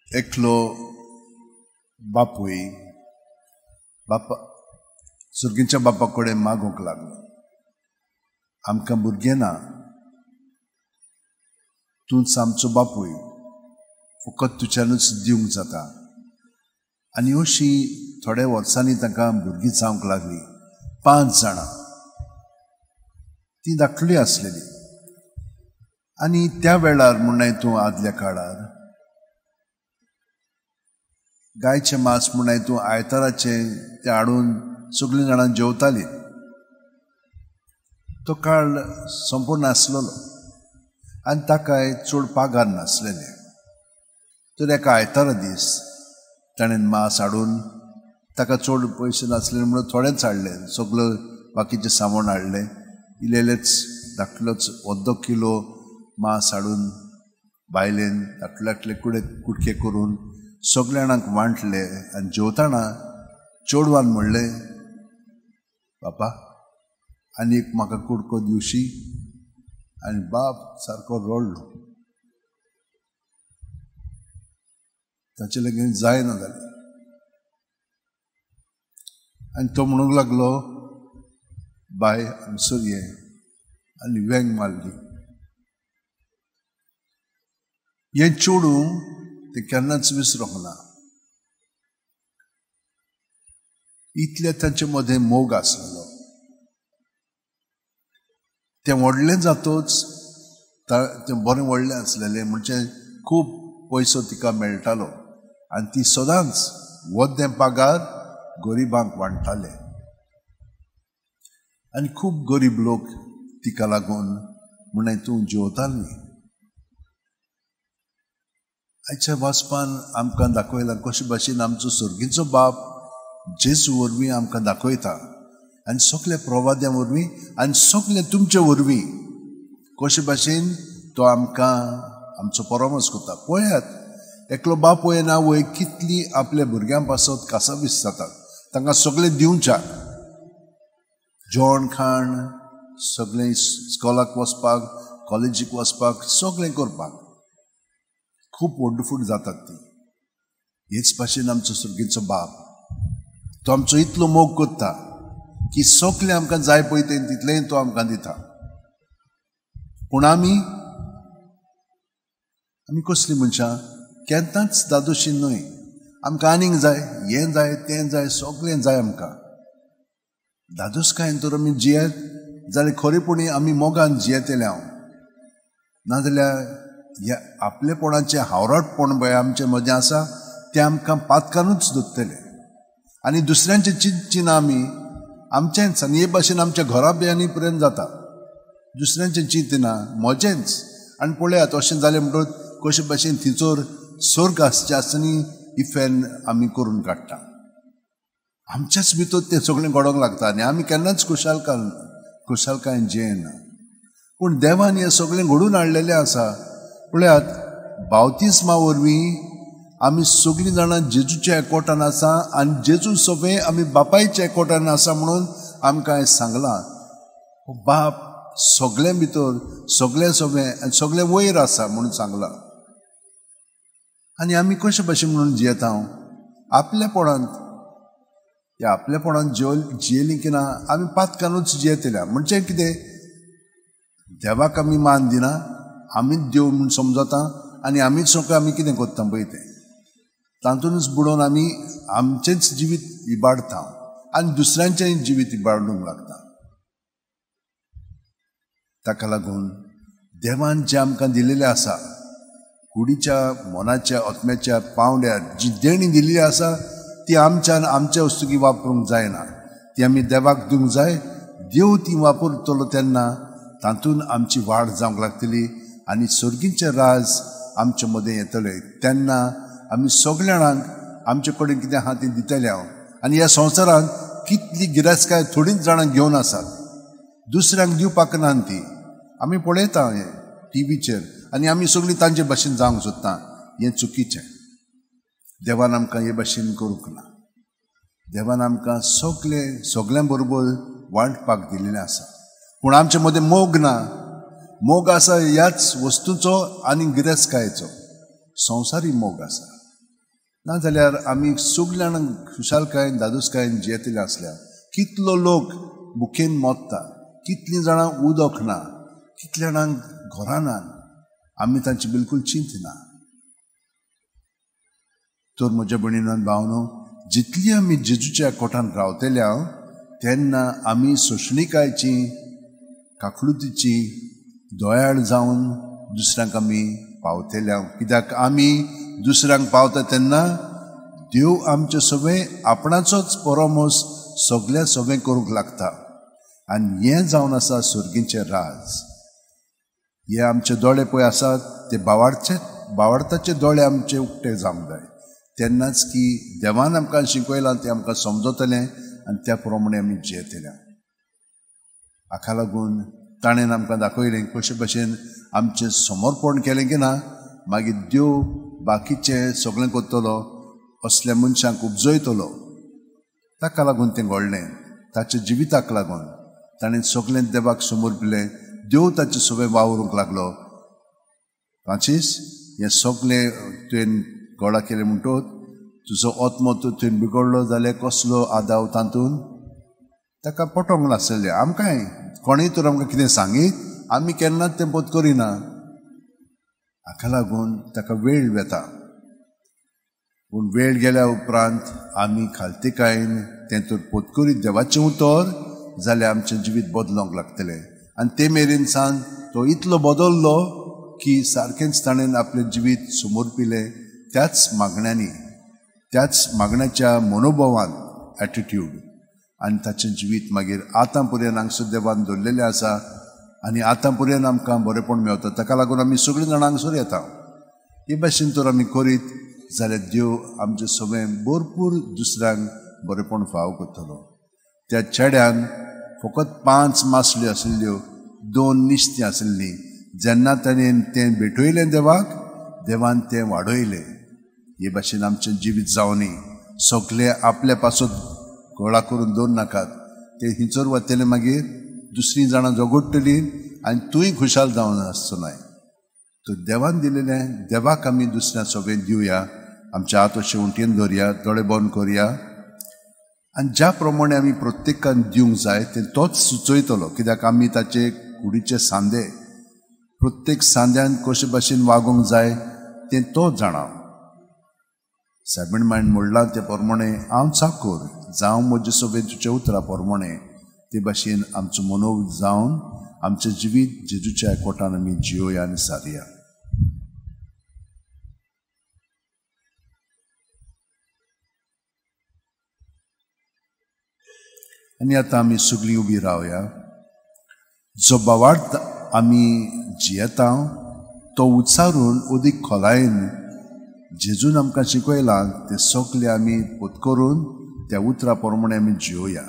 एकलो बापूय बापा सुर्गीच्या बापा कडेन मागूंक लागलो, आमकां भुरगें ना, तूंच आमचो बापूय, फकत तुज्यानूच दिवंक जाता. आनी अशी थोड्या वर्सांनी तांकां भुरगीं जावंक लागली, 5 जाणां. ती धाकटुली आसलेली. आनी त्या वेळार म्हणून तूं आदल्या काळार गायचें मांस म्हणून तूं आयताराचें तें हाडून सगळीं जाणां जेवतालीं. तो काळ संपूर्ण आसलेलो आनी ताकाय चड पागार नासलेलें. तर एका आयतारा दीस ताणें मांस हाडून, ताका चड पयशे नासले म्हणून थोडेंच हाडलें, सगळें बाकीचें सामान हाडलें, इल्लेलेच धाकटुलोच अर्दो किलो मांस हाडून बायलेन धाकटुले धाकटुले कुडके करून सगल्या जाणांक वांटले. आनी जेवताना चेडवान म्हणलें, बापा आनी एक म्हाका कुडको दिवशी. आनी बाप सारको रडलो, ताचे लागीं जायना जालें. आनी तो म्हणूंक लागलो, बाय हांगसर ये. आनी वेंग मारली. हें चेडूं तें केन्नाच विसरूंक ना. इतले तांचे मदें मोग आसलेलो. तें व्हडलें जातच तें बरें व्हडलें आसलेलें, म्हणजे खूब पयसो तिका मेळटालो आनी ती सदांच वद्दें पागार गरिबांक वांट्टाले. आनी खूब गरीब लोक तिका लागून म्हणून तूं जेवताली. आयच्या वाचपान आमकां दाखयलां कशे भाशेन आमचो सर्गीचो बाप जेजू वरवीं आमकां दाखयता आनी सगल्या प्रवाद्यां वरवीं आनी सगळे तुमचे वरवीं कशे भाशेन तो आमकां आमचो परामर्श करता. पळयात, एकलो बापूय ना वय कितली आपल्या भुरग्यां पासत कासावीस जातात, तांकां सगळें दिवच्याक, जेवण खाण सगळें, स्कॉलाक वचपाक, कॉलेजीक वचपाक, सगळें करपाक खूब वंडरफूल जातात ती. हेच भाशेन आमचो सर्गीचो बाप तो आमचो इतलो मोग करता की सगळें आमकां जाय पळय तें तितलेंय तो आमकां दिता. पूण आमी आमी कसलीं मनशां, केन्नाच दादोशी न्हय. आमकां आनीक जाय, हें जाय, तें जाय, सगळें जाय आमकां. दादोसकायेन तर आमी जियेत जाल्यार खरेपणी आमी मोगान जियेतले हांव, नाजाल्यार ह्या आपलेपणाचें हावराटपण पळय आमचे मदें आसा तें आमकां पातकानूच दोत्तलें. आनी दुसऱ्यांचें चिंतचिना आमी आमचेंच, आनी हे भाशेन आमच्या घराब्यांनी पर्यंत जाता. दुसऱ्यांचें चिंतना म्हजेंच. आनी पळयात अशें जालें म्हणटकच कशे भाशेन थंयसर सर्ग आसचे आसतनी इफेन आमी करून काडटा. आमच्याच भितर तें सगळें घडोवंक लागता आनी आमी केन्नाच खुशालकायेन जियेना. पूण देवान हें सगळें घडून हाडलेलें आसा. पळयात, बावतिस्मा वरवीं आमी सगळीं जाणां जेजूच्या एकवटान आसा आनी जेजू सोबें आमी बापायच्या एकवटान आसा म्हणून आमकां हें सांगलां. बाप सगळ्यां भितर सगळ्यां सोबें आनी सगळें वयर आसा म्हणून सांगलां. आनी आमी कशे भाशेन म्हणून जियेता आपलेपणांत? ह्या आपलेपणांत जियेलीं की ना आमी पातकानूच जियेतल्या. म्हणजे कितें, देवाक आमी मान दिना, आमीच देव म्हूण समजता आनी आमीच सगळें आमी कितें करता पळय तें तातूंतच बुडोवन आमी आमचेंच जिवीत इबाडता आनी दुसऱ्यांचेंय जिवीत इबाडूंक लागता. ताका लागून देवान जें आमकां दिलेलें आसा, कुडीच्या, मनाच्या, आत्म्याच्या पांवड्यार जी देणी दिल्ली आसा ती आमच्यान आमच्या वस्तुकी वापरूंक जायना, ती आमी देवाक दिवंक जाय. देव ती वापरतलो तेन्ना तातूंत आमची वाड जावंक लागतली आनी सर्गीचें राज आमचे मदें येतलें. तेन्ना आमी सगल्या जाणांक आमचे कडेन कितें आहा तें दितले हांव. आनी ह्या संवसारांत कितली गिरेस्तकाय थोडींच जाणां घेवन आसात, दुसऱ्यांक दिवपाक ना ती. आमी पळयता हें टिवीचेर आनी आमी सगळीं तांचे भाशेन जावंक सोदता. हें चुकीचें. देवान आमकां हे भाशेन करूंक ना. देवान आमकां सगळें सगळ्यां बरोबर वांटपाक दिल्लें आसा. पूण आमचे मदें मोग ना. मोग आसा ह्याच वस्तूचो आनी गिरेस्तकायेचो, संवसारी मोग आसा. नाजाल्यार आमी सगळ्या जाणांक खुशालकायेन दादोसकायेन जियेतले आसल्या. कितलो लोक भुकेन मोत्ता, कितलीं जाणां उदक ना, कितल्या जाणांक घरां ना, आमी तांची बिलकूल चिंतना. तर म्हज्या भयणीन भावनो, जितली आमी जेजूच्या कोटान रावतल्या तेन्ना आमी सोंसणिकायची, काकळुतीची, दयाळ जावन दुसऱ्यांक आमी पावतल्या. कित्याक आमी दुसऱ्यांक पावता तेन्ना देव आमचे सगळें आपणाचोच परामोस सगळ्या सगळें करूंक लागता. आनी हें जावन आसा सर्गीचें राज. हे आमचे दोळे पळय आसात ते बावार्थाचे दोळे आमचे उक्ते जावंक जाय. तेन्नाच की देवान आमकां शिकयलां तें आमकां समजतलें आनी त्या प्रमाणे आमी जियेतले. हाका लागून ताणें आमकां दाखयलें कशे भशेन आमचें समर्पण केलें की ना मागीर देव बाकीचें सगळें करतलो, असल्या मनशांक उपजयतलो. ताका लागून तें घडलें. ताच्या जिविताक लागून ताणें सगळें देवाक समर्पिलें. देव ताचें सगळें वावरूंक लागलो. फ्रांसीस, हें सगळें तुवें गोळा केलें म्हणटोच तुजो आत्मो तुवें बिगडलो जाल्यार कसलो आदाव तातूंत? ताका पटोवंक नासलें. आमकांय कोणूय तर आमकां कितें सांगीत आमी केन्नाच तें पोत करिना. हाका लागून ताका वेळ वेता. पूण वेळ गेल्या उपरांत आमी खालतीकायेन तें तर पोत करीत देवाचें उतर जाल्यार आमचें जिवीत बदलोंक लागतलें. आनी ते मेरेन सान तो इतलो बदल्लो की सारकेंच ताणें आपलें जिवीत समर्पिलें त्याच मागण्यांनी, त्याच मागण्याच्या मनोभावान, एटिट्यूड. आनी ताचें जिवीत मागीर आतां पर्यंत हांगसर देवान दवरलेलें आसा आनी आतां पर्यंत आमकां बरेंपण मेवता. ताका लागून आमी सगळीं जाणां हांगसर येता. हे भाशेन तर आमी करीत जाल्यार देव आमचें सगळें भरपूर दुसऱ्यांक बरेंपण फाव करतलो. त्या चेड्यान फकत 5 मासल्यो आशिल्ल्यो, 2 निस्तीं आशिल्लीं. जेन्ना ताणें तें भेटयलें देवाक, देवान तें वाडयलें. हे भाशेन आमचें जिवीत जावनी. सगळें आपल्या पासत गोळा करून दवर नाकात. ते हिंचर वतले मागीर दुसरीं जाणां झगडटलीं आनी तूंय खुशाल जावन आसचो नाय. तर देवान दिलेलें देवाक आमी दुसऱ्या सगळें दिवया. आमच्या हात अशें उंटयेन धरया, दोळे बंद करया आनी ज्या प्रमाणे आमी प्रत्येकान दिवंक जाय तें तोच सुचयतलो. कित्याक आमी ताचे कुडीचे सांदे, प्रत्येक सांद्यान कशे भाशेन वागोवंक जाय तें तो जाणा. सायबीण मायन म्हणलां ते प्रमाणे हांव चाकोर जावं म्हजे सगळें तुज्या उतरा प्रमाणे. ते भाशेन आमचो मनोव जावन आमचें जिवीत जेजूच्या एकवटान आमी जियोया आनी सारया. आनी आतां आमी सगळीं उबी रावया. जो बावार्थ आमी जियेता तो उच्चारून अदीक खोलायेन जेजून आमकां शिकयलां तें सगळें आमी पोत करून त्या उतरा प्रमाणे आमी जियोया.